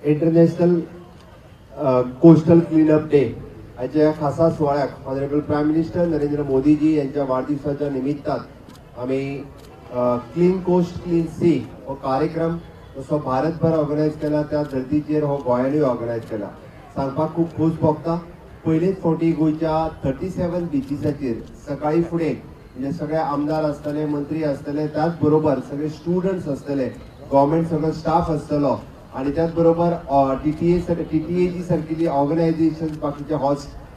International coastal clean-up day हाच्या ह्या खासा सुवाळ्याक ऑनरेबल प्रायम मिनिस्टर नरेंद्र मोदीजी यांच्या वाढदिवसाच्या निमित्तान आमी क्लीन कोस्ट क्लीन सी हो कार्यक्रम जसो भारतभर ऑर्गनायज केला, त्या धर्तीचेर हो गोंयानूय ऑर्गनायज केला. सांगपाक खूब खोस भोगता, पयलेच फावटी गोंयच्या 37 बिचीसाचेर सकाळी फुडें म्हणजे सगळे आमदार आसतले, मंत्री आसतले, त्याच बरोबर सगळे स्टुडंट्स आसतले, गव्हर्मेंट सगळो स्टाफ आसतलो आणि त्याच बरोबर टीटीए, टीटीएजी सारकिल्ली ऑर्गनायझेशन, बाकीचे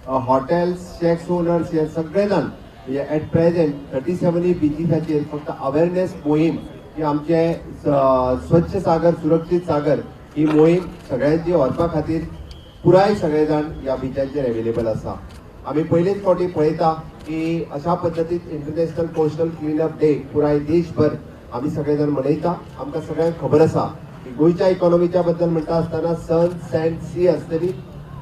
हॉटेल्स, शॅक्स ओनर्स हे सगळे जाण म्हणजे एट प्रेझेंट 37 बिचीसाचेर फक्त अवेरनेस मोहीम की आमचे स्वच्छ सागर सुरक्षीत सागर ही मोहीम सगळ्यांची व्हरपा खातीर पुराय सगळे जाण ह्या बिचांचेर अवेलेबल आसा. आमी पयलेच फावटी पळयता की अशा पद्दतीन इंटरनॅशनल कोस्टल क्लिनअप डे पुराय देशभर आमी सगळे जाण मनयता. आमकां सगळ्यांक खबर आसा की गोंयच्या इकॉनॉमीच्या बद्दल म्हणटा आसतना सन, सँड, सी आसतली,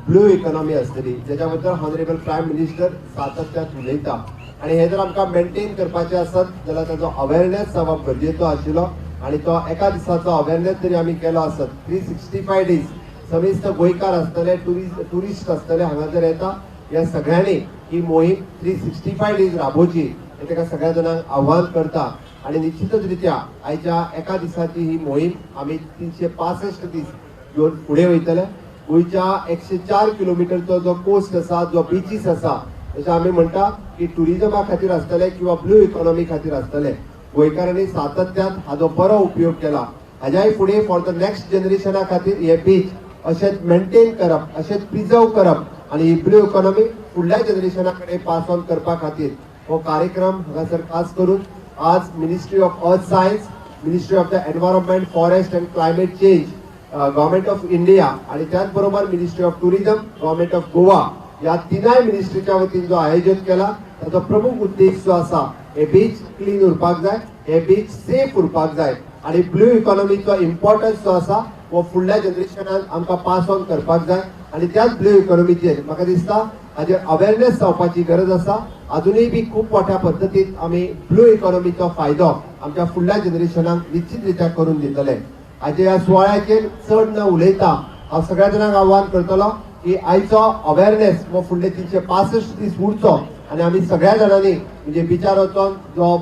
ब्लू इकॉनॉमी आसतली, जेच्या बद्दल ऑनरेबल प्रायम मिनिस्टर सातत्यान उलयता. आनी हे जर आमकां मेंटेन करपाचें आसत जाल्यार ताचो अवेरनेस जावप गरजेचो आशिल्लो आनी तो एका दिसाचो अवेरनेस जरी आमी केलो आसत, 365 डेज समेस्त गोंयकार आसतले, ट्युरिस्ट आसतले हांगा जर येता, ह्या सगळ्यांनी ही मोहीम 365 डेज राबोवची हे ताका सगळ्या जाणांक आव्हान करता. आनी निश्चितच रित्या आयच्या एका दिसाची ही मोहीम आमी 365 दीस घेवन फुडें वयतले. गोंयच्या 104 किलोमिटरचो जो कोस्ट आसा, जो बिचीस आसा, जशें आमी म्हणटा की ट्युरिजमा खातीर आसतले किंवा ब्लू इकॉनॉमी खातीर आसतले, गोंयकारांनी सातत्यान हाजो बरो उपयोग केला. हाज्याय फुडें फॉर the next जनरेशना खातीर हे बीच अशेंच मेंटेन करप, अशेंच प्रिजर्व करप आनी ही ब्लू इकॉनॉमी फुडल्या जनरेशना कडेन पास ऑन करपा खातीर हो कार्यक्रम हांगासर खास करून आज Ministry of Earth Science, Ministry of the Environment, Forest and Climate Change, Government of India आणि त्याच बरोबर Ministry of Tourism, Government of Goa ह्या तिनाय मिनिस्ट्रीच्या वतीन जो आयोजन केला, ताचो प्रमुख उद्देश जो आसा, हे बीच क्लीन उरपाक जाय, हे बीच सेफ उरपाक जाय आणि ब्लू इकॉनॉमीचो इम्पॉर्टन्स जो आसा हो फुडल्या जनरेशनाक आमकां पास ऑन करपाक जाय. आणि त्याच ब्लू इकॉनॉमीचेर म्हाका दिसता हाजेर अवेरनेस जावपाची गरज आसा. अजुनूय बी खूब मोठ्या पद्दतीन आमी ब्लू इकॉनॉमीचो फायदो आमच्या फुडल्या जनरेशनाक निश्चित रित्या करून दितले. हाजे ह्या सुवाळ्याचेर चड न उलयता हांव सगळ्या जाणांक आव्हान करतलो की आयचो अवेरनेस हो फुडले 365 दीस उरचो आनी आमी सगळ्या जाणांनी म्हणजे बिचार वचोन जो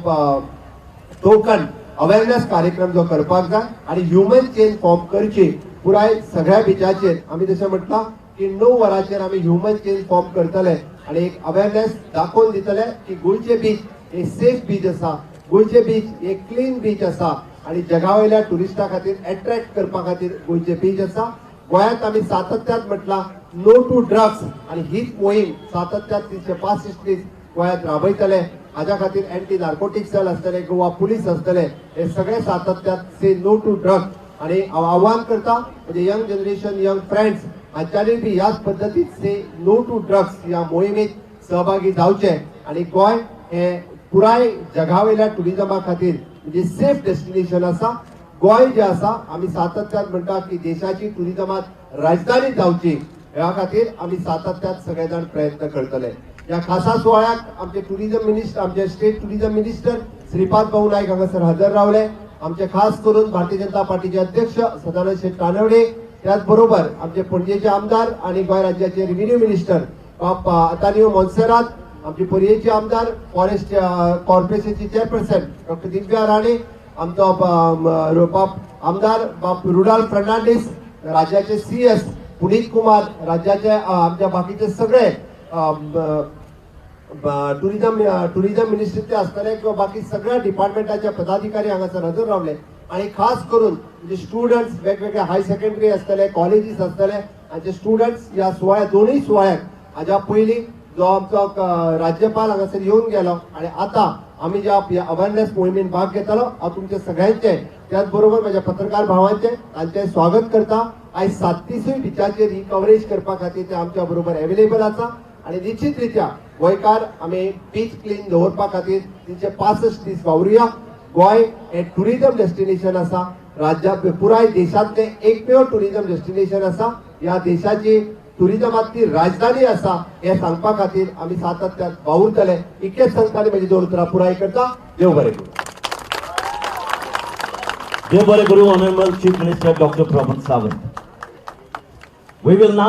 टोकन अवेरनेस कार्यक्रम जो करपाक जाय आनी ह्युमन चेन फॉर्म करची पुराय सगळ्या बिचाचेर. आमी जशें म्हटलां की 9 वरांचेर आमी ह्युमन चेन फॉर्म करतले आनी एक अवेरनेस दाखोवन दितले की गोंयचे बीच हे सेफ बीच आसा, गोंयचे बीच हे क्लीन बीच आसा आनी जगा वयल्या ट्युरिस्टा खातीर एट्रॅक्ट करपा खातीर गोंयचे बीच आसा. गोंयांत आमी सातत्यान म्हटलां नो टू ड्रग्स आनी हीच मोहीम सातत्यान 365 दीस गोंयांत राबयतले. हाज्या खातीर एंटी नार्कोटीक सेल आसतले, गोवा पुलीस आसतले, हे सगळे सातत्यान से नो टू ड्रग्स. आणि हांव आव्हान करता म्हणजे यंग जनरेशन, यंग फ्रेंड्स हांच्यांनी बी ह्याच पद्दतीन से नो टू ड्रग्स ह्या मोहिमेत सहभागी जावचे आणि गोंय हे पुराय जगा वयल्या ट्युरिजमा खातीर म्हणजे सेफ डेस्टिनेशन आसा. गोंय जे आसा, आमी सातत्यान म्हणटा की देशाची ट्युरिजमात राजधानी जावची, ह्या खातीर आमी सातत्यान सगळे जाण प्रयत्न करतले. ह्या खासा सुवाळ्याक आमचे टुरिझम मिनिस्टर, आमचे स्टेट टुरिझम मिनिस्टर श्रीपाद भाऊ नाईक हांगासर हजर रावले. आमचे खास करून भारतीय जनता पार्टीचे अध्यक्ष सदानंद शेट तानवडे, त्याच बरोबर आमचे पणजेचे आमदार आणि गोंय राज्याचे रेव्हेन्यू मिनिस्टर बाब आंतोनियो मोन्सेरात, आमचे पर्येचे आमदार, फॉरेस्ट कॉर्पोरेशनची चेअरपर्सन डॉक्टर दिव्या राणे, आमचो बाब आमदार बाब रुडाल फर्नांडीस, राज्याचे सीएस पुनीत कुमार, राज्याचे आमच्या बाकीचे सगळे टुरिझम मिनिस्ट्रीतले आसतले किंवा बाकी सगळ्या डिपार्टमेंटाचे पदाधिकारी हांगासर हजर रावले. आणि खास करून म्हणजे स्टुडंट्स, वेगवेगळे हाय सेकंडरी आसतले, कॉलेजीस आसतले, हांचे स्टुडंट्स ह्या सुवाळ्या, दोनूय सुवाळ्याक हाज्या पयलीं जो आमचो राज्यपाल हांगासर येवन गेलो आणि आतां आमी ज्या अवेरनेस मोहिमेन भाग घेतलो, हांव तुमचे सगळ्यांचे, त्याच बरोबर म्हज्या पत्रकार भावांचे, तांचे स्वागत करता. आयज सात्तीसूय बिचाचेर ही कवरेज करपा खातीर ते आमच्या बरोबर अवेलेबल आसा आणि निश्चित रित्या गोंयकार आमी बीच क्लीन दवरपा खातीर 365 दीस वावरुया. गोंय हे टुरिझम डेस्टिनेशन आसा, राज्या पुराय देशांतलें एकमेव टुरिझम डेस्टिनेशन आसा. ह्या देशाची टुरिझमांतली राजधानी आसा हें सांगपा खातीर आमी सातत्यान वावुरतले. इतकेच सांगता आनी म्हजी दोन उतरां पुराय करता. देव बरें करूं. देव बरें करूं, Honorable Chief Minister Doctor Pramod Sawant. We will now